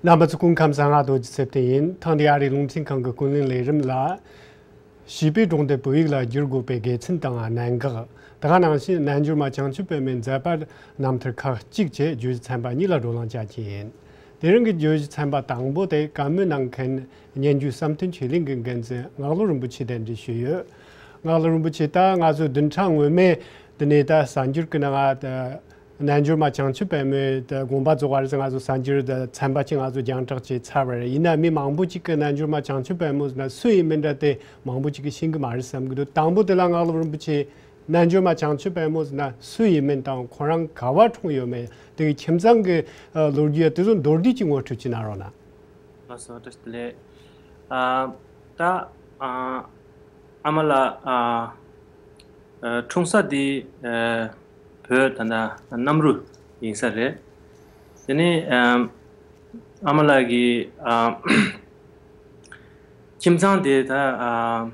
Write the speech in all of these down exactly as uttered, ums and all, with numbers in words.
རྣམ་པ་ཚོ་སྐུ་ཁམས་བཟང་། ང་རྡོ་རྗེ་ཚེ་བརྟན་ཡིན། ཐེངས་འདིའི་ཨ་རིའི་རླུང་འཕྲིན་ཁང་གི་ཀུན་གླེང་ལས་རིམ་ལ། བྱིས་པའི་སྒྲུང་དེ་བོད་ཡིག་ལ་བསྒྱུར་དགོས་པའི་དགེ་མཚན་དང་གནད་འགག །དེ་ག་ནང་བཞིན་རྣལ་འབྱོར་མ་བྱང་ཆུབ་པད་མོའི་མཛད་པ་རྣམ་ཐར་ཁག་གཅིག་བཅས་བརྗོད་གཞི་ཚན་པ་གཉིས་ལ་བགྲོ་གླེང་བྱ་རྒྱུ་ཡིན། དེ་རིང་གི་བརྗོད་གཞི་ཚན་པ་དང་པོ་དེ་བཀའ་མོལ་གནང་མཁན་སྙན་བརྒྱུད་བསམ་གཏན་ཆོས་གླིང་གི་འགན་འཛིན་སྔགས་ལོ་རིན་པོ་ཆེ་གདན་འདྲེན་ཞུས་ཡོད། སྔགས་ལོ་རིན་པོ་ཆེ། ད་ང་ཚོ་བདུན་ཕྲག་སྔོན་མའི་དེ་ནས་ད་གསར་འགྱུར་གྱི་ནང་ང་། རྣལ་འབྱོར་མ་བྱང་ཆུབ་པད་མོའི་དགོངས་པ་རྫོགས་པ་རེད་ཟེར། ང་ཚོ་གསར་འགྱུར་དང་ཚན་པ་ཅིག་ང་ཚོ་རྒྱང་བསྒྲགས་བྱས་ཚར་བ་རེད། ཡིན་ན་མི་མང་པོ་ཅིག་གིས་རྣལ་འབྱོར་མ་བྱང་ཆུབ་པད་མོ་ཟེར་ན་སུ་ཡིན་མིན་འདྲ་དེ་མང་པོ་ཅིག་གིས་ཤེས་ཀྱི་མ་རེད་བསམ་གྱི་འདུག། དང་པོ་དེ་ལ་སྔགས་ལོ་རིན་པོ་ཆེ། རྣལ་འབྱོར་མ་བྱང་ཆུབ་པད་མོ་ཟེར་ན་སུ་ཡིན་མིན་དང་ཁོ་རང་ག་བ་འཁྲུངས་ཡོད་མེད། དེ་གི་ཁྱིམ་ཚང་གི་ལོ་རྒྱུས་ཡ་དེ་ཚོ་མདོར་བསྡུས་ཅིག་ངོ་སྤྲོད་ཅིག་གནང་རོགས་གནང་། ལགས་སོ། བཀྲ་ཤིས་བདེ་ལེགས། ཨ། ད། ཨ། ཨ་མ་ལགས། ཨ། ཨ། འཁྲུངས་ས་དེ། ཨ། བོད་ད་ལྟ་གནམ་རུ་ཡིན་ས་རེད། དེ་ནས། ཨ། ཨ་མ་ལགས་ཀྱི། ཨ། ཁྱིམ་ཚང་དེ་ད། ཨ།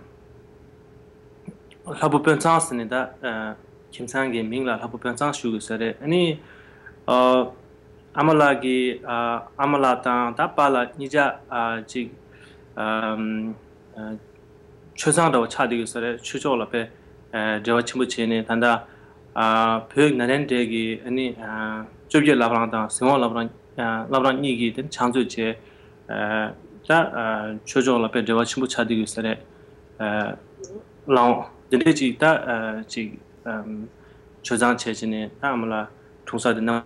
ལྷ་བུ་དཔོན་ཚང་ཟེར་ནས་ད། ཨ། ཁྱིམ་ཚང་གི་མིང་ལ་ལྷ་བུ་དཔོན་ཚང་ཞུ་དགོས་ས་རེད། ཨ་ནི། ཨ། ཨ་མ་ལགས་ཀྱི། ཨ། ཨ་མ་ལགས་དང་ད་པཱ་ལགས་གཉིས་ཆ། ཨ། ཅིག། ཨ། ཨ། ཆོས་ཚང་འདྲ་བོ་ཆགས་བསྡད་ཡོད་ས་རེད། ཆོས་ཕྱོགས་ལ་དཔེ། ཨ། འབྲེལ་བ་ཆེན་པོ་བྱས་ནས་ད་ལྟ། ཨ། བོད་ནཱ་ལེནྡྲའི་གི་ཨ་ནི། ཨ། བཅོ་བརྒྱད་བླ་བྲང་དང་ཟིན་འོག་བླ་བྲང་། ཨ། བླ་བྲང་གཉིས་ཀྱི་དེ་ཕྱག་མཛོད་བྱས། ཨ། ད། ཨ། ཆོས་ཕྱོགས་ལ་དཔེ་འབྲེལ་བ་ཆེན་པོ་ཆགས་བསྡད་ཡོད་ས་རེད། ཨ། ལགས་འོང་། འདི་འདྲས་ཅིག་ད། ཨ། ཅིག། ཨམ། ཆོས་ཚང་བྱས་བྱས་ནས་ད་ཨ་མ་ལགས་འཁྲུངས་ས་དེ་གནམ་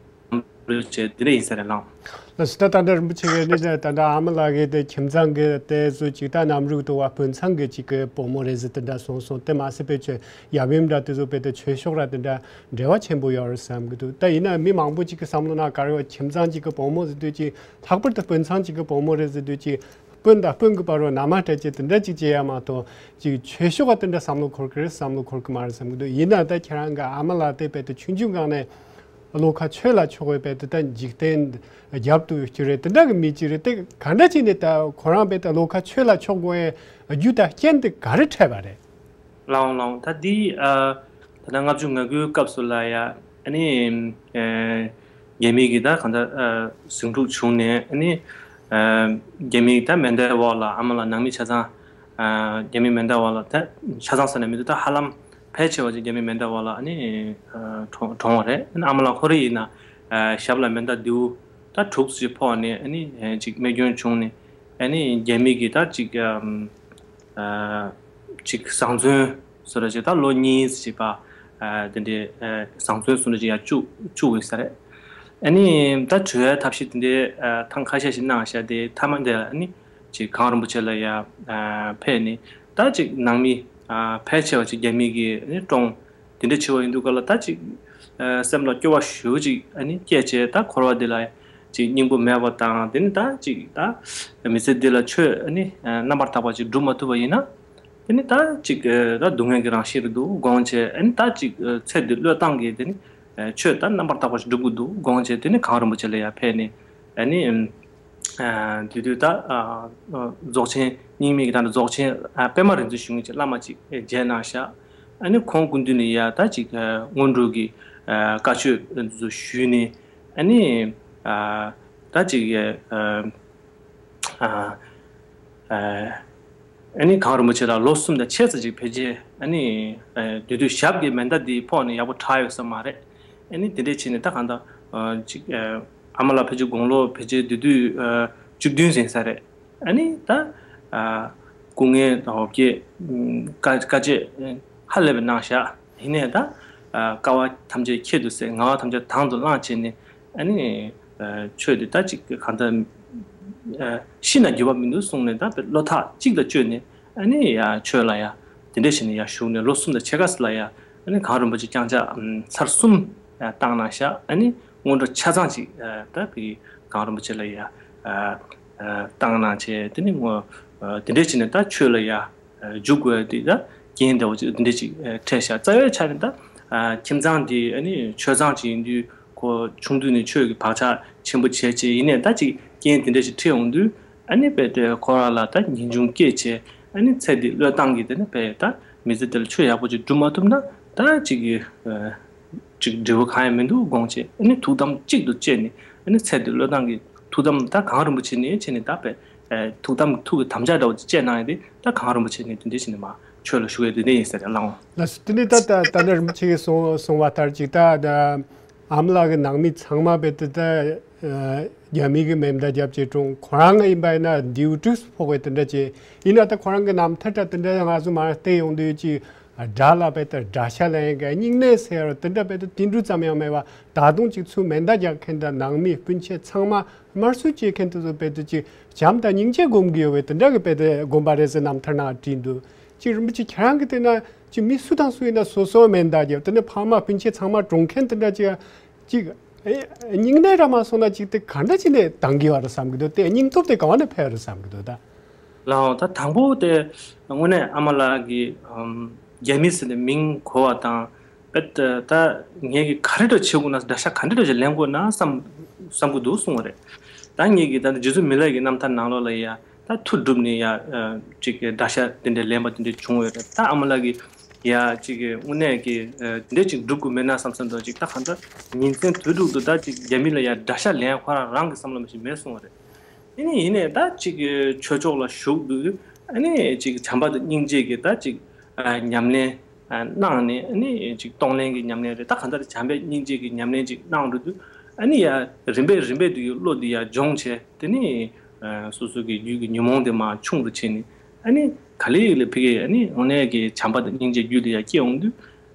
རུ་བྱས་འདི་འདྲས་ཡིན་ས་རེད། ལགས་འོང་། ལགས་སོ། ད་ད་ལྟ་རིན་པོ་ཆེ་གིས་ནི་ད་ལྟ་ཨ་མ་ལགས་ཀྱི་དེ་ཁྱིམ་ཚང་གི་དེ་ཚོ་ཅིག་ད་གནམ་རུ་དུ་བ་དཔོན་ཚང་གི་ཅིག་གི་བུ་མོ་རེད་ཟེར་དེ་འདྲ་གསུངས་སོང་། དེ་མ་ཟད་པའི་ཆོས་ཡབ་ཡུམ་འདྲ་དེ་ཚོ་དཔེ་དེ་ཆོས་ཕྱོགས་ར་དེ་འདྲ་འབྲེལ་བ་ཆེན་པོ་ཡོད་རེད་བསམ་གྱི་འདུག། ད་ཡིན་ན་མི་མང་པོ་ཅིག་གི་བསམ་བློ་ནང་ག་རེ་ཡོད། ཁྱིམ་ཚང་ཅིག་གི་བུ་མོ་ཟེར་དུས་ཅིག་ལྷག་པར་དུ་དཔོན་ཚང་ཅིག་གི་བུ་མོ་རེད་ཟེར་དུས་ཅིག་དཔོན་དང་དཔོན་གྱི་བར་བ་ན་མ་སྤྲད་ཅེས་དེ་འདྲ་ཅིག་བྱེད་ཡ་མ་གཏོགས་ཅིག་ཆོས་ཕྱོགས་ཀ་དེ་འདྲ་བསམ་བློ་འཁོར་གི་རེད་བསམ་བློ་འཁོར་གི་མ་རེད་བསམ་གི་འདུག། ཡིན་ན་ད་ཁྱེད་རང་གི་ཨ་མ་ལགས་དེ་དཔེ་དེ་ཆུང་ཆུང་སྒང་ནས་བློ་ཁ་ཆོས་ལ་ཕྱོགས་པའི་དཔེ་དེ་ད་འཇིག་རྟེན་རྒྱབ་ཏུ་ཡོད་ཀྱི་རེད། དེ་འདྲ་གི་མི་ཅིག་རེད། དེ་ག་འདྲ་ཅིག་ནས་ད་ཁོ་རང་དཔེ་དེ་བློ་ཁ་ཆོས་ལ་ཕྱོགས་དགོས་ཡའི་རྒྱུ་དང་རྐྱེན་དེ་ག་རེ་འཕྲད་པ་རེད། ལགས་འོང་། ལགས་འོང་། ད་འདི། ཨ། ད་ལྟ་ལྔ་བཅུ་ང་དགུའི་སྐབས་སུ་ལ་ཡ། ཨ་ནི། ཨེ། རྒྱ་མི་གི་ད་གང་ལྟར། ཨ། ཟིང་འཁྲུག་བྱུང་ནས། ཨ་ནི། ཨ། རྒྱ་མི་གི་ད་མེ་མདའི་འོག་ལ་ཨ་མ་ལགས་ནང་མི་ཆ་ཚང་། ཨ། རྒྱ་མི་མེ་མདའི་འོག་ལ་ད་ཆ་ཚང་ཟེར་ན་མི་འདུག། ད་ཧ་ལམ་ཕལ་ཆེ་བ་ཅིག་རྒྱ་མི་མེ་མདའི་འོག་ལ་ཨ་ནི། ཨ། གྲོངས་གྲོངས་པ་རེད། ཨ་ནི་ཨ་མ་ལགས་ཁོ་རང་ཡིན་ན། ཨ། ཞབས་ལ་མེ་མདའ་མདེའུ་ད་དྲུག་ཅིག་ཕོག་ནས། ཨ་ནི། ཨ། ཅིག་རྨས་སྐྱོན་བྱུང་ནས། ཨ་ནི་རྒྱ་མི་གི་ད་ཅིག། ཨམ། ཨ། ཅིག་བཟང་བཙོན་བཟོ་འདྲ་ཅིག་ད་ལོ་གཉིས་ཅིག་པ། ཨ། དེ་འདྲའི། ཨ། བཟང་བཙོན་བཟོ་འདྲ་ཅིག་ཡར་བཅུག་བཅུག་ཡོད་ས་རེད། ཨ་ནི་ད་བྲོས་ཡ་ཐབས་ཤེས་དེ་འདྲའི། ཨ། ཐེངས་ཁ་ཤས་ཤིག་གནང་བཞག་སྟེ། མཐའ་མ་དེ་ལ་ཨ་ནི་ཅིག་གངས་རིན་པོ་ཆེ་ལ་ཡར། ཨ། ཕེབས་ནས་ད་ཅིག་ནང་མི། ཨ། ཕལ་ཆེ་བ་ཅིག་རྒྱ་མི་གིས་ཨ་ནི་བཀྲོངས། དེ་འདྲ་བྱས་པ་ཡིན་དུས་སྐབས་ལ་ད་ཅིག། ཨ། སེམས་ལ་སྐྱོ་བ་ཞེ་པོ་ཅིག་ཨ་ནི་སྐྱེས་བྱས། ད་འཁོར་བ་འདི་ལ་ཅིག་སྙིང་པོ་མེད་པ་དང་། དེ་ནི་ད་ཅིག་ད་མི་ཚེ་འདི་ལ་ཆོས་ཨ་ནི། ཨ། རྣམ་པར་དག་པ་ཅིག་སྒྲུབ་མ་ཐུབ་པ་ཡིན་ན། དེ་ནི་ད་ཅིག། ཨ། ད་སྡུག་བསྔལ་གྱི་རང་བཞིན་རེད་འདུག་དགོངས་བྱས། ཨ་ནི་ད་ཅིག། ཨ། ཚེ་འདི་བློས་བཏང་གིས་དེ་ནི། ཨ། ཆོས་ད་རྣམ་པར་དག་པ་ཞིག་སྒྲུབ་དགོས་འདུག་དགོངས་བྱས། དེ་ནི་གངས་རིན་པོ་ཆེ་ལ་ཡར་ཕེབས་ནས། ཨ་ནི། ཨ། དེ་དུས་ད། ཨ། རྫོགས་ཆེན་རྙིང་མའི་གི་ད་ནི་རྫོགས་ཆེན། ཨ། པདྨ་རིག་འཛིན་ཞུ་མཁན་ཅིག་བླ་མ་ཅིག་མཇལ་གནང་ཤག། ཨ་ནི་ཁོང་སྐུ་མདུན་ནས་ཡ་ད་ཅིག། ཨ། སྔོན་འགྲོ་གི། ཨ། བཀའ་ཆོས་འདི་ཚོ་ཞུས་ནས། ཨ་ནི། ཨ། ད་ཅིག། ཨ། ཨ། ཨ། ཨ་ནི་གངས་རིན་པོ་ཆེ་ལ་ལོ་གསུམ་དང་ཕྱེད་ཙམ་ཅིག་ཕལ་ཆེར། ཨ་ནི། ཨ། དེ་དུས་ཞབས་ཀྱི་མེ་མདའ་འདི་ཕོག་ནས་ཡག་པོ་དྲག་ཡོད་ས་མ་རེད། ཨ་ནི་དེ་འདྲས་བྱས་ནས་ད་གང་ལྟར། ཨ། ཅིག། ཨ། ཨ་མ་ལགས་ཕལ་ཆེར་དགུང་ལོ་ཕལ་ཆེར་དེ་དུས། ཨ། བཅུ་བདུན་ཟིན་ས་རེད། ཨ་ནི་ད། ཨ། སྐུ་ངལ་དང་འོ་བརྒྱལ། ཨ། དཀའ་དཀའ་སྤྱད་ཧ་ལས་པའི་གནང་ཤག། ཡིན་ནའི་ད། ཨ། དཀའ་བ་ཐམས་ཅད་ཁྱད་དུ་བསད། ངལ་བ་ཐམས་ཅད་དང་དུ་བླངས་བྱས་ནས། ཨ་ནི། ཨ། ཆོས་འདི་ད་ཅིག་གང་ལྟར། ཨ། ཤི་ན་འགྱུར་བ་མི་འདུག་གསུངས་ནས། ད་བློ་ཐག་གཅིག་ལ་གཅོད་ནས། ཨ་ནི་ཡ་ཆོས་ལ་ཡ་དེ་འདྲས་བྱས་ནས་ཡ་ཞུགས་ནས། ལོ་གསུམ་དང་ཕྱེད་ཀ་ཙམ་ལ་ཡ། ཨ་ནི་གངས་རིན་པོ་ཆེ་བརྐྱངས་ཕྱག། ཨམ། ཚར་གསུམ་བཏང་གནང་ཤག། ཨ་ནི་སྔོན་འགྲོ་ཆ་ཚང་ཅིག། ཨ། ད་བི་གངས་རིན་པོ་ཆེ་ལ་ཡ། ཨ། ཨ། བཏང་གནང་བྱས། དེ་ནི་ངོ་། ཨ། དེ་འདྲས་བྱས་ནས་ད་ཆོས་ལ་ཡ། ཨ། འཇུག་དགོས་དེ་ད་རྐྱེན་འདྲ་བོ་ཅིག་དེ་འདྲས་ཅིག། ཨ། འཕྲད་ཤག། རྩ་བའི་ཆ་ནས་ད། ཨ། ཁྱིམ་ཚང་འདི་ཨ་ནི་ཆོས་ཚང་ཅིག་ཡིན་དུས། ཁོ་ཆུང་དུས་ནས་ཆོས་ཀྱི་བག་ཆགས་ཆེན་པོ་བྱས་བྱས། ཡིན་ནའི་ད་ཅིག་རྐྱེན་དེ་འདྲ་ཞིག་འཕྲད་ཡོང་དུས། ཨ་ནི་དཔེ་དེ་ཁོ་རང་ལ་ད་ངེས་འབྱུང་སྐྱེས་བྱས། ཨ་ནི་ཚེ་འདི་བློས་བཏང་གིས་དེ་ནི་དཔེ་ད་མི་ཚེ་འདི་ལ་ཆོས་ཡག་པོ་ཅིག་སྒྲུབ་མ་ཐུབ་ན། ད་ཅིག་གི། ཨ། ཅིག་འབྲས་བུ་གང་ཡང་མི་འདུག་དགོངས་བྱས། ཨ་ནི་ཐུགས་དམ་གཅིག་ཏུ་བཅས་ནས། ཨ་ནི་ཚེ་འདི་བློས་བཏང་གིས་ ཐུགས་དམ་ད་གངས་རིན་པོ་ཆེ་ནས་བྱས་ནས་ད་པའི་ཨ་ཐུགས་དམ་ཐུགས་ཀྱི་དམ་བཅའ་འདྲ་བོ་ཅིག་བཅས་གནང་ཡོད་དེ། ད་གངས་རིན་པོ་ཆེ་ནས་དེ་འདྲ་བྱས་ནས་མར་ཆོས་ལ་ཞུགས་ཡོད་དེ་འདྲ་ཡིན་ཟེར་ཡ་ལགས་འོང་། ལགས་སོ། དེ་ནས་ད་ད་ད་ལྟ་རིན་པོ་ཆེ་གིས་གསུང་གསུང་བ་ལྟར་ཅིག་ད་ད་ཨ་མ་ལགས་ཀྱི་ནང་མི་ཚང་མ་བས་ད་ད་རྒྱ་མི་གི་མེ་མདའ་བརྒྱབ་ཅིག་གྲོངས། ཁོ་རང་ཡིན་པ་ཡིན་ན་མདེའུ་དྲུག་ཕོག་པའི་དེ་འདྲ་ཅིག་ཡིན་ན། ད་ཁོ་རང་གི་རྣམ་ཐར་ད་དེ་འདྲ་ང་ཚོ་མར་བལྟས་ཡོང་དུས་ཅིག་དགྲ་ལ་བས་ད་དགྲ་ཤ་ལེན་མཁན་སྙིང་ནད་ཟེར་བ་དེ་འདྲ་བས་ད་དེ་འདྲ་ཙམ་ཡང་མེད་པ། ད་དུང་ཅིག་ཚུར་མེ་མདའ་རྒྱག་མཁན་དང་ནང་མི་སྤུན་མཆེད་ཚང་མ་དམར་གསོད་བྱེད་མཁན་དེ་ཚོ་བས་ད་ཅིག་བྱམས་དང་སྙིང་རྗེ་སྒོམ་གྱི་ཡོད་པའི་དེ་འདྲ་གི་བས་ད་སྒོམ་པ་རེད་ཟེར་རྣམ་ཐར་ནང་བྲིས་འདུག་ཅིག་རིན་པོ་ཆེ་ཁྱེད་རང་གིས་བལྟས་ན་ཅིག་མི་སུ་དང་སུ་ཡིན་ན་སོ་སོ་མེ་མདའ་རྒྱབ། དེ་ནས་ཕ་མ་སྤུན་མཆེད་ཚང་མ་གྲོངས་མཁན་དེ་འདྲ་ཅིག་ཅིག་ཨེ་སྙིང་ནད་ར་མ་སོང་ན་ཅིག་དེ་ག་འདྲ་ཅིག་ནས་འདང་གི་ཡོད་རེད་བསམ་གི་འདུག་དེ་སྙིང་སྟོབས་དེ་གང་ནས་འཕེལ་རེད་བསམ་གི་འདུག་ད། ལགས་འོང་། ད་དང་པོ་དེ་དངོས་གནས་ཨ་མ་ལགས་ཀྱིས་ཨམ་རྒྱ་མི་ཟེར་ནས་མིང་གོ་བ་དང་། ད་ད་ངས་ཀྱི་ག་རེ་འདྲ་བྱེད་དགོས་ན། དགྲ་ཤ་ག་འདྲ་འདྲ་ཞིག་ལེན་དགོས་ན་བསམ་བསམ་གི་འདུག་གསུངས་པ་རེད། ད་ངས་ཀྱི་ད་རྗེ་བཙུན་མི་ལ་གི་རྣམ་ཐར་ནང་ལོགས་ལ་ཡ་ད་མཐུ་བསྒྲུབས་ནས་ཡ་ཨ་ཅིག་གི་དགྲ་ཤ་དེ་འདྲ་ལེན་པ་དེ་འདྲ་བྱུང་ཡོད་རེད། ད་ཨ་མ་ལགས་ཀྱིས་ཡ་ཅིག་གི་དངོས་གནས་ཀྱི་ཨ་དེ་འདྲ་ཅིག་སྒྲུབ་དགོས་མེད་ན་བསམ་བསམ་འདྲ་ཅིག་ད་གང་ལྟར་ཉིན་མཚན་དུས་དྲུག་ཏུ་ད་ཅིག་རྒྱ་མི་ལ་ཡ་དགྲ་ཤ་ལེན་ཁོ་རང་རང་གི་བསམ་བློ་མ་ཞིག་མེད་གསུངས་པ་རེད། ཨ་ནི་ཡིན་ནའི་ད་ཅིག་གི་ཆོས་ཕྱོགས་ལ་ཞུགས་དུས་ཨ་ནི་ཅིག་བྱམས་པ་དང་སྙིང་རྗེ་གི་ད་ཅིག་ཨ་ཉམས་ལེན་ཨ་གནང་ནས། ཨ་ནི་ཅིག་གཏོང་ལེན་གྱི་ཉམས་ལེན་རེད། ད་གང་ལྟར་བྱམས་པའི་སྙིང་རྗེ་གི་ཉམས་ལེན་ཅིག་གནང་འགྲོ་དུས་ཨ་ནི་ཡ་རིམ་པས་རིམ་པས་དུ་ཡི་བློ་འདི་ཡ་སྦྱོང་བྱས། དེ་ནི་ཨ་སོ་སོ་གི་རྒྱུད་ཀྱི་ཉོན་མོངས་དེ་མར་ཆུང་རུ་ཕྱིན་ནས། ཨ་ནི་ག་ལེ་ལེ་ཕ་གི་ཨ་ནི་དངོས་གནས་ཀྱི་བྱམས་པ་དང་སྙིང་རྗེ་རྒྱུད་དུ་ཡ་སྐྱེ་འོང་དུས།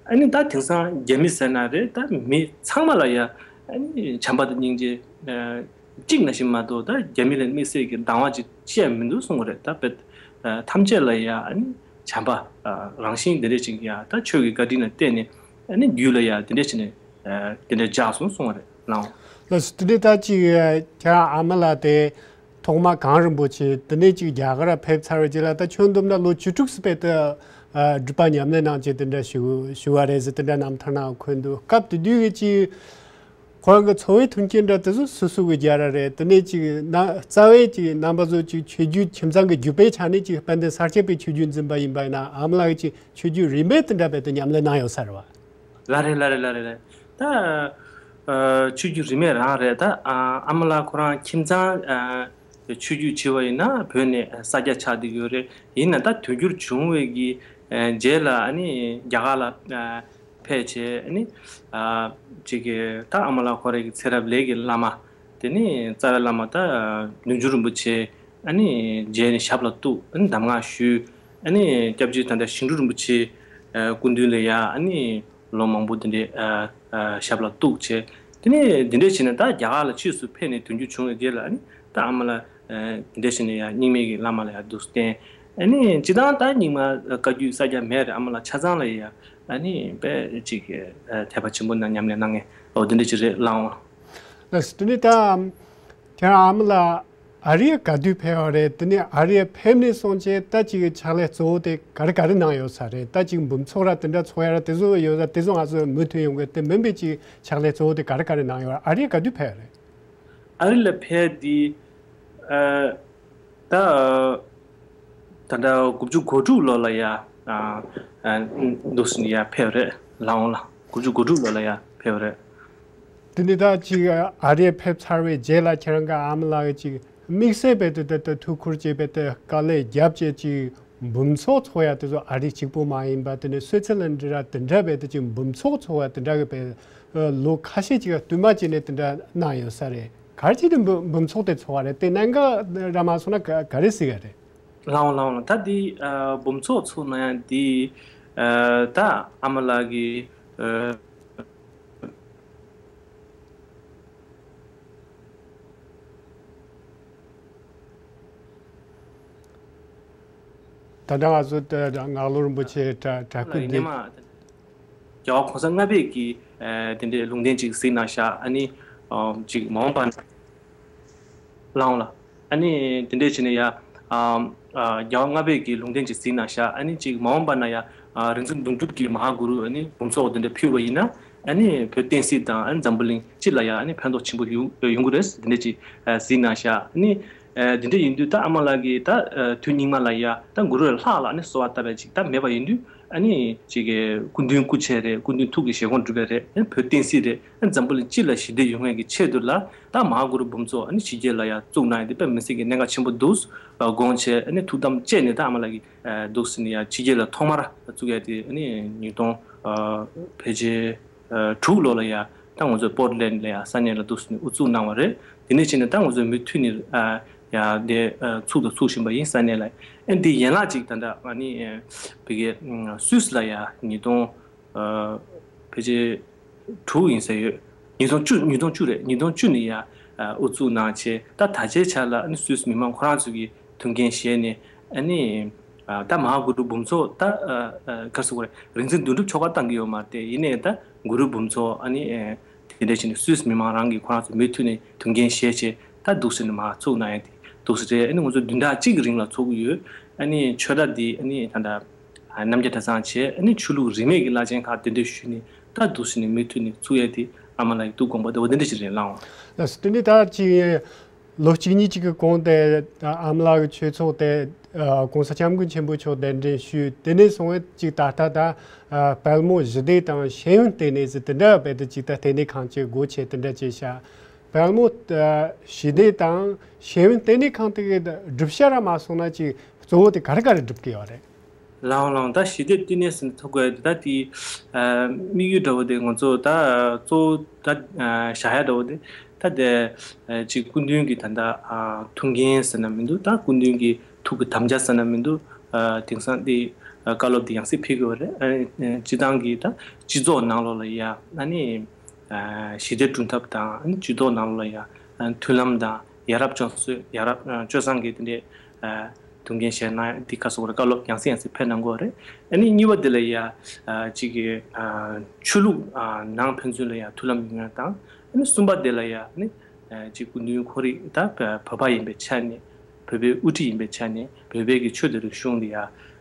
ཨ་ནི་ད་དེང་སང་རྒྱ་མི་ཟེར་ན་རེད། ད་མི་ཚང་མ་ལ་ཡ་ཨ་ནི་བྱམས་པ་དང་སྙིང་རྗེ་ཨ་གཅིག་ནང་བཞིན་མ་གཏོགས་ད་རྒྱ་མི་ལ་དམིགས་བསལ་གྱི་སྡང་བ་ཅིག་བཤད་མི་འདུག་གསུངས་པ་རེད། ད་དཔེ་ཐམས་ཅད་ལ་ཡ་ཨ་ནི་བྱམས་པ་རང་བཞིན་དེ་འདྲ་ཅིག་ཡ་ད་ཆོས་ཀྱི་བཀའ་དྲིན་ལ་བརྟེན་ནས་ཨ་ནི་རྒྱུད་ལ་ཡ་དེ་འདྲ་བྱས་ནས་དེ་འདྲ་འཇགས་སོང་གསུངས་པ་རེད། ལགས་འོང་། ལགས་སོ། དེ་འདྲ་ད་ཅིག་ཁྱེད་རང་ཨ་མ་ལགས་དེ་ཐོག་མ་གངས་རིན་པོ་ཆེ་དེ་ནས་ཅིག་རྒྱ་གར་ཕེབས་ཚར་བའི་རྗེས་ལ་ད་ཁྱོན་བསྡོམས་ན་ལོ་བཅུ་དྲུག་ཙམ་དཔེ་ད་སྒྲུབ་པ་ཉམས་ལེན་གནང་བྱས་དེ་འདྲ་ཞུ་ཞུ་བ་རེད་ཟེར་དེ་འདྲ་རྣམ་ཐར་ནང་འཁོད་འདུག་སྐབས་དེ་དུས་ཀྱི་ཅིག་ཁོ་རང་གི་འཚོ་བའི་མཐུན་རྐྱེན་འདྲ་དེ་ཚོ་སུ་སུ་གི་རྒྱ་ར་རེད། དེ་ནས་ཅིག་ན་རྩ་བའི་ཅིག་རྣམ་པ་ཚོ་ཅིག་ཆོས་བརྒྱུད་ཁྱིམ་ཚང་གི་བརྒྱུད་པའི་ཆ་ནས་ཅིག་དཔལ་ལྡན་ས་སྐྱ་པའི་ཆོས་བརྒྱུད་འཛིན་པ་ཡིན་པ་ཡིན་ན། ཨ་མ་ལགས་ཀྱིས་ཅིག་ཆོས་བརྒྱུད་རིས་མེད་དེ་འདྲ་བས་དེ་ཉམས་ལེན་གནང་ཡོད་ས་རེད་བ། ལགས་རེད། ལགས་རེད། ལགས་རེད། ལགས་རེད། ད་ཨ་ཆོས་བརྒྱུད་རིས་མེད་རང་རེད། ད་ཨ་ཨ་མ་ལགས་ཁོ་རང་ཁྱིམ་ཚང་ཨ་ཆོས་བརྒྱུད་བྱས་པ་ཡིན་ན་བོད་ནས་ས་སྐྱ་ཆགས་བསྡད་ཡོད་རེད། ཡིན་ན་ད་དུས་འགྱུར་བྱུང་བའི་གི་ཨ་རྗེས་ལ་ཨ་ནི་རྒྱ་གར་ལ་ཨ་ཕེབས་བྱས། ཨ་ནི་ཨ་ཅིག་གི་ད་ཨ་མ་ལགས་ཁོ་རང་གི་ཚེ་རབས་ལས་ཀྱི་བླ་མ། དེ་ནས་རྩ་བའི་བླ་མ་ད་ནུས་འབྱུང་རིན་པོ་ཆེ་ཨ་ནི་མཇལ་ནས་ཞབས་ལ་གཏུགས། ཨ་ནི་གདམས་ངག་ཞུས། ཨ་ནི་སྐྱབས་རྗེ་ད་ལྟ་ཞིང་འབྲོག་རིན་པོ་ཆེ་ཨ་སྐུ་མདུན་ལ་ཡ་ཨ་ནི་ལོ་མང་པོ་དེ་འདྲའི་ཨ་ཨ་ཞབས་ལ་གཏུགས་བྱས། དེ་ནས་དེ་འདྲ་བྱས་ནས་ད་རྒྱ་གར་ལ་ཕྱིས་སུ་ཕེབས་ནས་དུས་འགྱུར་བྱུང་བའི་རྗེས་ལ་ཨ་ནི་ད་ཨ་མ་ལགས་ཨ་དེ་འདྲ་བྱས་ནས་ཡ་རྙིང་མའི་གི་བླ་མ་ལ་ཡ་འདུག་སེ་བསྟེན། ཨ་ནི་སྤྱིར་བཏང་ད་རྙིང་མ་བཀའ་བརྒྱུད་ས་སྐྱ་མེད་རེད། ཨ་མ་ལགས་ཆ་ཚང་ལ་ཡ་ཨ་ནི་དཔེ་ཅིག་ཨ་དད་པ་ཆེན་པོ་ནང་ཉམས་ལེན་གནང་མཁན་འོ་དེ་འདྲ་ཅིག་རེད། ལགས་འོང་། ལགས་སོ། དེ་ནས་ད་ཁྱེད་རང་ཨ་མ་ལགས་ཨ་རིར་ག་དུས་ཕེབས་པ་རེད། དེ་ནས་ཨ་རིར་ཕེབས་ནས་བཟུང་བྱས་ད་ཅིག་ཕྱག་ལས་གཙོ་བོ་དེ་ག་རེ་ག་རེ་གནང་ཡོད་ས་རེད། ད་ཅིག་འབུམ་ཚོགས་ར་དེ་འདྲ་ཚོགས་ཡ་ར་དེ་ཚོ་ཡོད་ས་དེ་ཚོ་ང་ཚོ་མུ་མཐུད་ཡོང་གི། དེ་མིན་པའི་ཅིག་ཕྱག་ལས་གཙོ་བོ་དེ་ག་རེ་ག་རེ་གནང་ཡོད། ཨ་རིར་ག་དུས་ཕེབས་པ་རེད། ཨ་རི་ལ་ཕེབས་དེ་ཨ་ད་ད་ལྟ་དགུ་བཅུ་གོ་དྲུག་ལོ་ལ་ཡ་ཨ་ཨ་འདུག་སེ་ཡ་ཕེབས་རེད། ལགས་འོང་ལགས། དགུ་བཅུ་གོ་དྲུག་ལོ་ལ་ཡ་ཕེབས་རེད། དེ་ནས་ད་ཅིག་ཨ་རིར་ཕེབས་ཚར་བའི་རྗེས་ལ་ཁྱེད་རང་གི་ཨ་མ་ལགས་ཀྱིས་ཅིག་དམིགས་བསལ་བས་དེ་ལྟར་དུ་ཐུགས་ཁུར་བྱས་པའི་དེ་དཀའ་ལས་བརྒྱབ་བྱས་ཅིག་འབུམ་ཚོགས་ཚོགས་ཡ་དེ་ཚོ་ཨ་རི་གཅིག་པོ་མ་ཡིན་པ་དེ་ནས་སུའི་ཙི་ལན་འདྲ་དེ་འདྲ་བས་དེ་ཅིག་འབུམ་ཚོགས་ཚོགས་ཡ་དེ་འདྲ་གི་བས་ལོ་ཁ་ཤས་ཅིག་བསྟུད་མ་བྱས་ནས་དེ་འདྲ་གནང་ཡོད་ས་རེད། ག་རེ་བྱས་ཏེ་འབུམ་འབུམ་ཚོགས་དེ་ཚོགས་པ་རེད། དེ་གནད་འགག་ར་མ་སོང་ན་ག་ག་རེ་ཟེར་ག་རེད། ལགས་འོང་ལགས་འོང་། ད་འདི་ཨ་འབུམ་ཚོགས་ཚོགས་གནང་ཡ་འདི་ཨ་ད་ཨ་མ་ལགས་ཀྱི་ཨ་ད་ལྟ་ང་ཚོ་ད་ངག་ལོ་རིན་པོ་ཆེ་གྲ་གྲ་སྐུ་ལགས་འདི་ཡིན་ནས་མ། རྒྱལ་བ་གོང་ས་ལྔ་པས་ཀྱི་ཨ་དེ་འདྲའི་ལུང་བསྟན་ཅིག་གཟིགས་གནང་ཤག་ཨ་ནི་ཨ་ཅིག་མ་འོངས་པ་ན། ལགས་འོང་ལགས། ཨ་ནི་དེ་འདྲས་བྱས་ནས་ཡ་ཨ་ཨ་རྒྱལ་བ་ལྔ་པས་ཀྱི་ལུང་བསྟན་ཅིག་གཟིགས་གནང་ཤག་ཨ་ནི་ཅིག་མ་འོངས་པ་ན་ཡ་ཨ་རིག་འཛིན་གདུང་སྒྲུབ་ཀྱི་མ་ཧཱ་གུ་རུ་ཨ་ནི་འབུམ་ཚོགས་དེ་འདྲ་ཕུལ་བ་ཡིན་ན་ཨ་ནི་བོད་བསྟན་སྲིད་དང་ཨ་ནི་འཛམ་བུ་གླིང་སྤྱི་ལ་ཡ་ཨ་ནི་ཕན་ཐོགས་ཆེན་པོ་ཡོང་ཡོང་གི་རེད། དེ་འདྲས་ཅིག་ཨ་གཟིགས་གནང་ཤག་ཨ་ནི་ཨ་དེ་འདྲས་ཡིན་དུས་ད་ཨ་མ་ལགས་ཀྱིས་ད་ཨ་དུས་སྙིགས་མ་ལ་ཡ་ད་གུ་རུ་ལྷག་ལ་ཨ་ནི་གསོལ་བ་བཏབ་པ་ཅིག་ད་མེད་པ་ཡིན་དུས། ཨ་ནི་ཅིག་གི་སྐུ་མདུན་སྐུ་མཆེད་རེད། སྐུ་མདུན་ཐུགས་ཀྱི་བཞེད་དགོངས་སྒྲུབ་པ་རེད། ཨ་ནི་བོད་བསྟན་སྲིད་རེད། ཨ་ནི་འཛམ་བུ་གླིང་སྤྱི་ལ་ཞི་བདེ་ཡོང་ཡས་ཀྱི་ཆེད་དུ་ལ་ད་མ་ཧཱ་གུ་རུ་འབུམ་ཚོགས་ཨ་ནི་ཕྱི་རྒྱལ་ལ་ཡང་བཙུགས་གནང་ཡས་དེ་དཔེ་མི་སྲིད་ཀྱི་གནད་འགག་ཆེན་པོ་འདུག་དགོངས་བྱས། ཨ་ནི་ཐུགས་དམ་བཅས་ནས་ད་ཨ་མ་ལགས་ཀྱིས་འདུག་ཟེར་ནས་ཡང་ཕྱི་རྒྱལ་ལ་ཐོག་མར་བཙུགས་ཡས་དེ་ཨ་ནི་ཉིས་སྟོང་ཕལ་ཆེར་དྲུག་ལོ་ལ་ཡ་ད་ང་ཚོ་པོར་ཊ་ལེན་ཌ་ལ་ཡ་ས་གནས་ལ་འདུག་ཟེར་ནས་དབུ་བཙུགས་གནང་བ་རེད། དེ་ནས་བྱས་ནས་ད་ང་ཚོ་མུ་མཐུད་ནས་ཨ་ཡ་དེ་ཨ་ཚུགས་དང་ཚུགས་བཞིན་པ་ཡིན། ས་གནས་ལ་ཨ་འདི་ཡན་ལག་ཅིག་ད་ལྟ་ཨ་ནི་ཨ་བི་གའི་ཨ་སུད་སི་ལ་ཡ་ཉིས་སྟོང་ཨ་ཕལ་ཆེར་དྲུག་ཡིན་ས་ཡོད། ཉིས་སྟོང་བཅུ། ཉིས་སྟོང་བཅུ་རེད། ཉིས་སྟོང་བཅུ་ནས་ཡ་ཨ་དབུ་བཙུགས་གནང་བྱས། ད་ད་ཆའི་ཆ་ལ་ཨ་ནི་སུད་སི་མི་མང་ཁོ་རང་ཚོ་གི་ཐུགས་འགན་བཞེས་ནས་ཨ་ནི་ཨ་ད་མ་ཧཱ་གུ་རུ་འབུམ་ཚོགས་ད་ཨ་ཨ་ག་རེ་ཟེར་དགོས་རེད། རིག་འཛིན་དོན་གྲུབ་ཆོ་ག་བཏང་གི་ཡོད་མ་རེད་དེ། ཡིན་ནའི་ད་གུ་རུ་འབུམ་ཚོགས་ཨ་ནི་ཨ་དེ་འདྲ་བྱས་ནས་སུད་སི་མི་མང་རང་གིས་ཁོ་རང་ཚོ་མུ་མཐུད་ནས་ཐུགས་འགན་བཞེས་བྱས་ད་འདུག་ཟེར་ནས་མར་ཚུགས་གནང་ཡས་དེ་འདུག་ཟེར་རེད། ཨ་ནི་ང་ཚོ་བདུན་ཕྲག་གཅིག་གི་རིང་ལ་ཚོགས་ཀྱི་ཡོད། ཨ་ནི་ཆོས་གྲྭ་འདི་ཨ་ནི་ད་ལྟ་རྣམ་རྒྱལ་གྲྭ་ཚང་བྱས། ཨ་ནི་ཆོས་ལུགས་རིས་མེད་ཀྱི་བླ་ཆེན་ཁག་གདན་འདྲེན་ཞུས་ནས་ད་འདུག་ཟེར་ནས་མུ་མཐུད་ནས་ཚུགས་ཡས་དེ་ཨ་མ་ལགས་ཀྱི་ཐུགས་དགོངས་པ་དེ་འོ་དེ་འདྲ་ཞིག་རེད་ལགས། ལགས་སོ། དེ་ནས་ད་ཅིག་ལོ་གཅིག་གཉིས་ཅིག་གི་གོང་དེ་ཨ་མ་ལགས་ཀྱི་ཆོས་ཚོགས་དེ་ཨ་༸གོང་ས་༸སྐྱབས་མགོན་ཆེན་པོ་མཆོག་གདན་འདྲེན་ཞུས། དེ་ནས་བཟུང་བས་ཅིག་ད་ལྟ་ད་ཨ་དཔལ་མོ་ཞི་བདེ་དང་ཤེས་ཡོན་ལྟེ་གནས་ཟེར་དེ་འདྲ་བས་དེ་ཅིག་ད་ལྟེ་གནས་ཁང་ཅིག་སྒོ་ཕྱེ་དེ་འདྲ་བྱས་ཤག་དཔལ་མོ་ཨ་ཞི་བདེ་དང་ཤེས་ཡོན་ལྟེ་གནས་ཁང་དེ་གི་སྒྲུབ་བྱ་ར་མ་སོང་ན་ཅིག་གཙོ་བོ་དེ་ག་རེ་ག་རེ་སྒྲུབ་ཀྱི་ཡོད་རེད། ལགས་འོང་ལགས་འོང་། ད་ཞི་བདེ་བསྟི་གནས་ཟེར་ན་ཐུག་གི་ཡོད་དེ། ད་དེ་ཨ་དམིགས་ཡུལ་འདྲ་བོ་དེ་ང་ཚོ་ད་གཙོ་བོ་ད་ཨ་བཞག་ཡ་འདྲ་བོ་དེ་ད་དེ་ཨ་ཅིག་སྐུ་མདུན་གྱི་ད་ལྟ་ཨ་ཐུགས་འགན་ཟེར་ན་མི་འདུག་ད་སྐུ་མདུན་གྱི་ཐུགས་ཀྱི་དམ་བཅའ་ཟེར་ན་མི་འདུག་ཨ་དེང་སང་དེ་ཨ་བཀའ་སློབ་དེ་ཡང་སེ་ཕེབས་ཀྱི་ཡོད་རེད། ཨ་ཨ་སྤྱི་བཏང་གི་ད་སྤྱི་ཚོགས་ནང་ལོགས་ལ་ཡ་ཨ་ནི་ཨ་ཞི་བདེ་བསྐྲུན་ཐབས་དང་། ཨ་ནི་སྤྱི་ཚོགས་ནང་ལོགས་ལ་ཡ་ཨ་མཐུན་ལམ་དང་། ཡ་རབས་བརྩོན་འགྲུས། ཡ་རབས་ཨ་སྤྱོད་བཟང་གི་དེ་འདྲའི་ཨ་ཐུགས་འགན་བཞེས་གནང་ཡ་འདི་ག་སོགས་རེད། བཀའ་སློབ་ཡང་སེ་ཡང་སེ་ཕེབས་གནང་གི་ཡོད་རེད། ཨ་ནི་གཉིས་པ་དེ་ལ་ཡ་ཨ་ཅིག་གི་ཨ་ཆོས་ལུགས་ཨ་ནང་ཕན་ཚུན་ལ་ཡ་མཐུན་ལམ་ཡོང་ཡ་དང་། ཨ་ནི་གསུམ་པ་དེ་ལ་ཡ་ཨ་ནི་ཨ་ཅིག་སྐུ་མདུན་ཁོ་རང་ད་བོད་པ་ཡིན་པའི་ཆ་ནས། བོད་པའི་དབུ་ཁྲིད་ཡིན་པའི་ཆ་ནས་བོད་པའི་གི་ཆོས་དང་རིག་གཞུང་འདི་ཡ་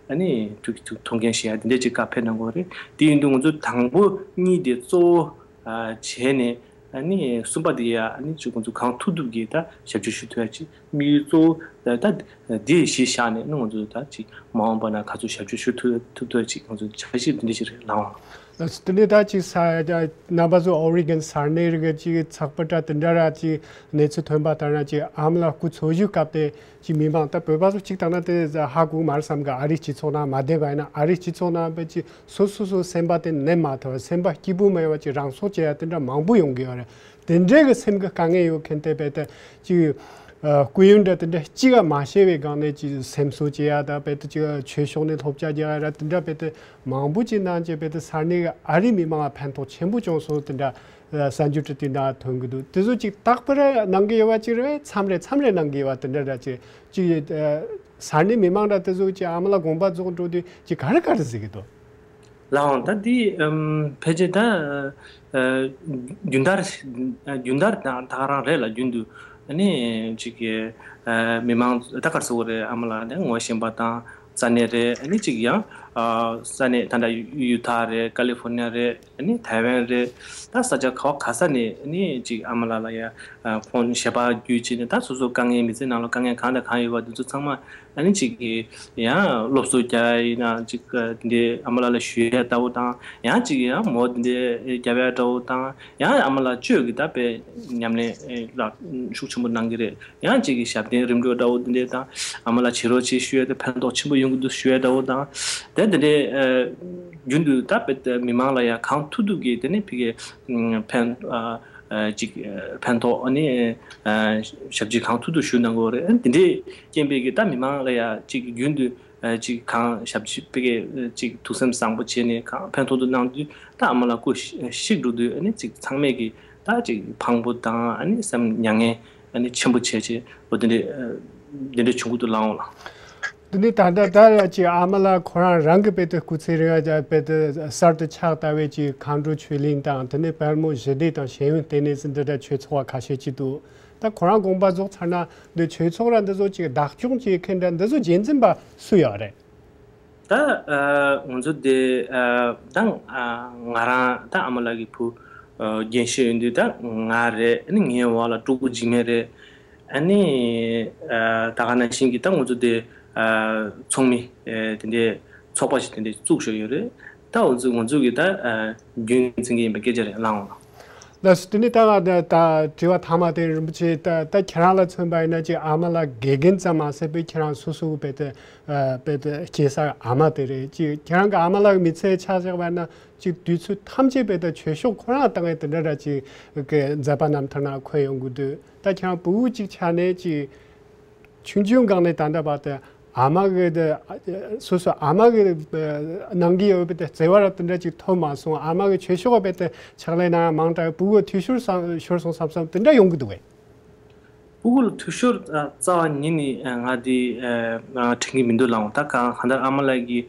ཨ་ནི་ཐུགས་ཐུགས་ཐུགས་འགན་བཞེས་ཡ་དེ་འདྲ་ཅིག་བཀའ་ཕེབས་གནང་གི་ཡོད་རེད། དེ་ཡིན་དུས་ང་ཚོ་དང་པོ་གཉིས་དེ་གཙོ་བོ་ཨ་བྱས་ནས། ཨ་ནི་གསུམ་པ་དེ་ཡ་ཨ་ནི་ཅིག་ང་ཚོ་གང་ཐུབ་ཐུབ་ཀྱིས་ད་ཞབས་ཕྱི་ཞུ་ཐུབ་ཡ་ཅིག་དམིགས་ཡུལ་གཙོ་བོ་ད་ད་དེ་གཞི་བཞག་ནས་ཨ་ནི་ང་ཚོ་ད་ཅིག་མ་འོངས་པ་ན་ག་ཚོད་ཞབས་ཕྱི་ཞུ་ཐུབ་ཐུབ་ཐུབ་ཡ་ཅིག་ང་ཚོ་འཆར་གཞི་དེ་འདྲ་ཞིག་རེད་ལགས། ལགས་སོ། དེ་ནས་ད་ཅིག་ས་རྣམ་པ་ཚོ་ཨོ་རི་གན་ས་གནས་རིགས་ཀྱི་ཅིག་ཚགས་པར་འདྲ་དེ་འདྲ་ར་ཅིག་གནས་ཚུལ་ཐོན་པ་ལྟར་ན། ཅིག་ཨ་མ་ལགས་སྐུ་འཚོ་བཞུགས་སྐབས་དེ་ཅིག་མི་མང་ད་བོད་པ་ཚོ་གཅིག་བཏང་ན་དེ་ཧ་གོ་མ་རེད་བསམ་གི། ཨ་རིའི་སྤྱི་ཚོགས་ནང་མ་བསྡད་པ་ཡིན་ན་ཨ་རིའི་སྤྱི་ཚོགས་ནང་བས་ཅིག་སོ་སོ་སོ་སེམས་པ་དེ་ནས་མ་ཐར་བ། སེམས་པ་སྐྱིད་པོ་མེད་པ་ཅིག་རང་སྲོག་བཅད་ཡ་དེ་འདྲ་མང་པོ་ཡོང་གི་ཡོད་རེད། དེ་འདྲའི་གི་སེམས་ཀྱི་དཀའ་ངལ་ཡོད་མཁན་དེ་བས་ཏེ་ཅིག་ཨ་སྐུ་ཡོན་འདྲ་དེ་འདྲ་གཅིག་ཡང་མ་བྱས་པའི་སྒང་ནས་ཅིག་སེམས་གསོ་བྱེད་ཡ་ད་བས་ཏེ་ཅིག་ཆོས་ཕྱོགས་ནས་སློབ་གྲྭ་རྒྱག་ཡ་ར་དེ་འདྲ་བས་ཏེ་མང་པོ་ཅིག་གནང་བྱས་བས་ཏེ་ས་གནས་ཀྱི་ཨ་རིའི་མི་མང་ལ་ཕན་ཐོགས་ཆེན་པོ་བྱུང་སོང་། དེ་འདྲ་ཨ་གསར་འགྱུར་དེ་དེ་འདྲ་ཐོན་གི་འདུག་དེ་ཚོ་ཅིག་རྟག་པར་གནང་གི་ཡོད་པ་ཅིག་རེད། མཚམས་རེ་མཚམས་རེ་གནང་གི་ཡོད་པ་དེ་འདྲ་ར་ཅིག་ཅིག་ཨ་ས་གནས་མི་མང་འདྲ་དེ་ཚོ་ཅིག་ཨ་མ་ལགས་དགོངས་པ་རྫོགས་འགྲོ་དུས་ཅིག་ག་རེ་ག་རེ་ཟེར་གི་འདུག་ལགས་འོང་། ད་འདི་ཨམ་ཕལ་ཆེར་ད་ཨ་རྒྱུན་ལྟར་ཨ་རྒྱུན་ལྟར་དང་ད་ག་རང་རེད་ལ། རྒྱུན་དུ་ཨ་ནི་ཅིག་གི་ཨ་མི་མང་ད་ག་རེ་ཟེར་དགོས་རེད། ཨ་མ་ལགས་དེ་ངོ་ཤེས་པ་དང་ས་གནས་རེད། ཨ་ནི་ཅིག་ཡང་ཨ་ས་གནས་ད་ལྟ་ཡུ་ཐ་རེད། ཀ་ལི་ཧྥོར་ནི་ཡ་རེད། ཨ་ནི་ཐའེ་ཝན་རེད། ད་ས་ཆ་ག་བ་ག་ས་ནས་ཨ་ནི་ཅིག་ཨ་མ་ལགས་ལ་ཡ་ཨ་ཁོང་ཞལ་པར་བརྒྱུད་བྱས་ནས་ད་སོ་སོ་དཀའ་ངལ་མི་ཚེ་ནང་ལ་དཀའ་ངལ་གང་དང་གང་ཡོད་པ་འདི་ཚོ་ཚང་མ་ཨ་ནི་ཅིག་གི་ཡང་སློབ་གསོ་རྒྱག་ཡ་ཡིན་ན་ཅིག་ཨ་འདི་འདྲའི་ཨ་མ་ལགས་ལ་ཞུ་ཡ་ལྟ་བུ་དང་། ཡང་ཅིག་ཡང་མོ་འདི་འདྲའི་རྒྱབ་ཡ་འདྲ་བོ་དང་། ཡང་ཨ་མ་ལགས་བཅས་ཀྱི་ད་དཔེ་ཉམས་ལེན་ལ་ཤུགས་ཆེན་པོ་གནང་གི་རེད། ཡང་ཅིག་གི་ཞབས་བརྟན་རིམ་གྲོ་འདྲ་བོ་འདི་འདྲའི་དང་། ཨ་མ་ལགས་བྱེད་རོགས་བྱེད་ཞུ་ཡ་དེ་ཕན་ཐོགས་ཆེན་པོ་ཡོང་གི་འདུག་ཞུ་ཡ་འདྲ་བོ་དང་། དེ་འདི་འདྲའི་ཨ་རྒྱུན་དུ་ད་དཔེ་མི་མང་ལ་ཡང་གང་ཐུབ་ཐུབ་ཀྱིས་དེ་ནས་ཕ་གི་ཕན་ཨ་ཨ་ཅིག་ཕན་ཐོགས་ཨ་ནི་ཨ་ཞབས་ཕྱི་གང་ཐུབ་ཐུབ་ཞུ་གནང་གི་ཡོད་རེད། ཨ་ནི་དེ་འདྲའི་རྐྱེན་པས་ཀྱི་ད་མི་མང་ལ་ཡང་ཅིག་རྒྱུན་དུ་ཨ་ཅིག་གང་ཞབས་ཕྱི་ཕ་གི་ཅིག་ཐུགས་སེམས་བཟང་པོ་བྱས་ནས་གང་ཕན་ཐོགས་ཐུབ་གནང་དུས། ད་ཨ་མ་ལགས་སྐུ་གཤེགས་འགྲོ་དུས་ཨ་ནི་ཅིག་ཚང་མས་ཀྱི་ད་ཅིག་ཕངས་པོ་དང་ཨ་ནི་སེམས་མྱ་ངན་ཨ་ནི་ཆེན་པོ་བྱས་བྱས་འོ་དེ་འདྲའི་ཨ་དེ་འདྲའི་བྱུང་གི་འདུག་ལགས་འོང་ལགས། དེ་ནས་ད་ལྟ་ད་ཅིག་ཨ་མ་ལགས་ཁོ་རང་རང་གི་དཔེ་དེ་སྐུ་ཚེ་རིང་བ་དཔེ་དེ་གསར་དུ་ཆགས་ལྟ་བའི་ཅིག་མཁའ་འགྲོ་ཆོས་གླིང་དང་། དེ་ནས་དཔལ་མོ་ཞི་བདེ་དང་ཤེས་ཡོན་ལྟེ་གནས་ཟེར་འདི་འདྲ་ཆོས་ཚོགས་པ་ཁ་ཤས་ཅིག་འདུག་ད་ཁོ་རང་དགོངས་པ་རྫོགས་ཚར་ན་འདི་ཆོས་ཚོགས་ར་འདི་ཚོ་ཅིག་བདག་སྐྱོང་བྱེད་མཁན་འདྲ་འདི་ཚོ་རྒྱུན་འཛིན་པ་སུ་ཡོད་རེད། ད་ཨ་ང་ཚོ་དེ་ཨ་ད་ཨ་ང་རང་ད་ཨ་མ་ལགས་ཀྱི་བུ་ཨ་རྒན་ཤོས་ཡིན་དུས་ད་ང་རེད། ཨ་ནི་ངའི་འོག་ལ་སྤྲུལ་སྐུ་འཇིགས་མེད་རེད། ཨ་ནི་ཨ་ད་ག་ནང་བཞིན་གྱི་ད་ང་ཚོ་དེ་ཨ་ཚོགས་མི་ཨ་དེ་འདྲའི་ ཚོགས་པ་ཞིག་དེ་འདྲ་བཙུགས་བཞག་ཡོད་རེད། ད་འོ་ཚོ་ང་ཚོ་གི་ད་ཨ་རྒྱུན་འཛིན་གྱི་ཡིན་པའི་སྐད་ཆ་རེད་ལགས་འོང་། ལགས་སོ། དེ་ནས་ད་ང་ད་ད་དྲི་བ་མཐའ་མ་དེ་རིན་པོ་ཆེ། ད་ད་ཁྱེད་རང་ལ་མཚོན་པ་ཡིན་ན་ཅིག་ཨ་མ་ལགས་དགེ་རྒན་ཙམ་མ་ཟད་པའི་ཁྱེད་རང་སོ་སོའི་དཔེ་དེ་ཨ་དཔེ་དེ་སྐྱེས་ས་ཨ་མ་དེ་རེད། ཅིག་ཁྱེད་རང་གི་ཨ་མ་ལགས་མི་ཚེ་ཆ་བཞག་པ་ན་ཅིག་དུས་ཚོད་ཐམས་ཅད་དཔེ་དེ་ཆོས་ཕྱོགས་ཁོ་རང་སྟེང་ནས་དེ་འདྲ་འདྲ་ཅིག་གི་མཛད་པ་རྣམ་ཐར་ནང་འཁོད་ཡོང་གི་འདུག་ད་ཁྱེད་རང་ཕྲུ་གུ་ཅིག་ཆགས་ནས་ཅིག་ཆུང་ཆུང་སྒང་ནས་ད་ལྟ་བར་དུ་ཨ་མ་གི་དེ་སོ་སོ་ཨ་མ་གི་ནང་གི་ཡོད་པའི་དེ་བརྩེ་བ་ར་དེ་འདྲ་ཅིག་ཐོབ་མ་སོང་། ཨ་མ་གི་ཆོས་ཕྱོགས་པའི་དེ་ཕྱག་ལས་གནང་མང་དྲགས་ཕྲུ་གུ་འཐུས་ཤོར་སོང་ཤོར་སོང་བསམ་བསམ་དེ་འདྲ་ཡོང་གི་འདུག་གས། ཕྲུ་གུ་ལ་འཐུས་ཤོར་རྩ་བ་ཉིད་ནས་ང་དེ་དྲན་གྱི་མི་འདུག་ལགས་འོང་། ད་གང་གང་ལྟར་ཨ་མ་ལགས་ཀྱིས་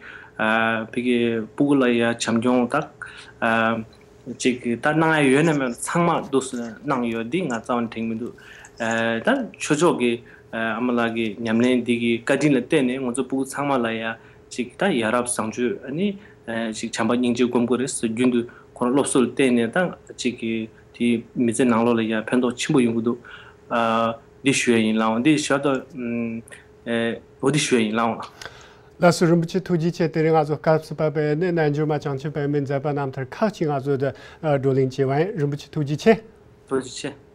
ཕ་གི་ཕྲུ་གུ་ལ་ཡ་བྱམས་སྐྱོང་ད། ཅིག་ད་གནང་ཡ་ཡོད་ན་མེད་ན་ཚང་མ་འདུག་སེ་གནང་ཡོད་འདི་ང་རྩ་བ་ནས་དྲན་མི་འདུག་ཨ་ད་ཆོས་ཕྱོགས་ཀྱི་ཨ་ཨ་མ་ལགས་ཀྱི་ཉམས་ལེན་འདི་གི་བཀའ་དྲིན་ལ་བརྟེན་ནས་ང་ཚོ་ཕྲུ་གུ་ཚང་མ་ལ་ཡ་ཅིག་ད་ཡ་རབས་བཟང་སྤྱོད། ཨ་ནི་ཨ་ཅིག་བྱམས་པ་སྙིང་རྗེ་སྒོམ་དགོས་རེད་ཟེར་རྒྱུན་དུ་ཁོ་རང་སློབ་གསོ་ལ་བརྟེན་ནས་ད་ཅིག་གི་དེ་མི་ཚེ་ནང་ལོགས་ལ་ཡ་ཕན་ཐོགས་ཆེན་པོ་ཡོང་གི་འདུག་ཨ་འདི་ཞུ་ཡ་ཡིན་ལགས་འོང་། འདི་ཞུ་ཡ་ད་ཨ་འོ་འདི་ཞུ་ཡ་ཡིན་ལགས་འོང་། ལགས་སོ། རིན་པོ་ཆེ་ཐུགས་རྗེ་ཆེ། དེ་རིང་ང་ཚོ་སྐབས་སུ་བབས་པའི་ནས་རྣལ་འབྱོར་མ་བྱང་ཆུབ་པད་མའི་མཛད་པ་རྣམ་ཐར་ཁག་ཅིག་ང་ཚོ་དེ་བགྲོ་གླེང་བྱས་པ་ཡིན། རིན་པོ་ཆེ་ཐུགས་རྗེ་ཆེ། ཐུགས་རྗེ་ཆེ།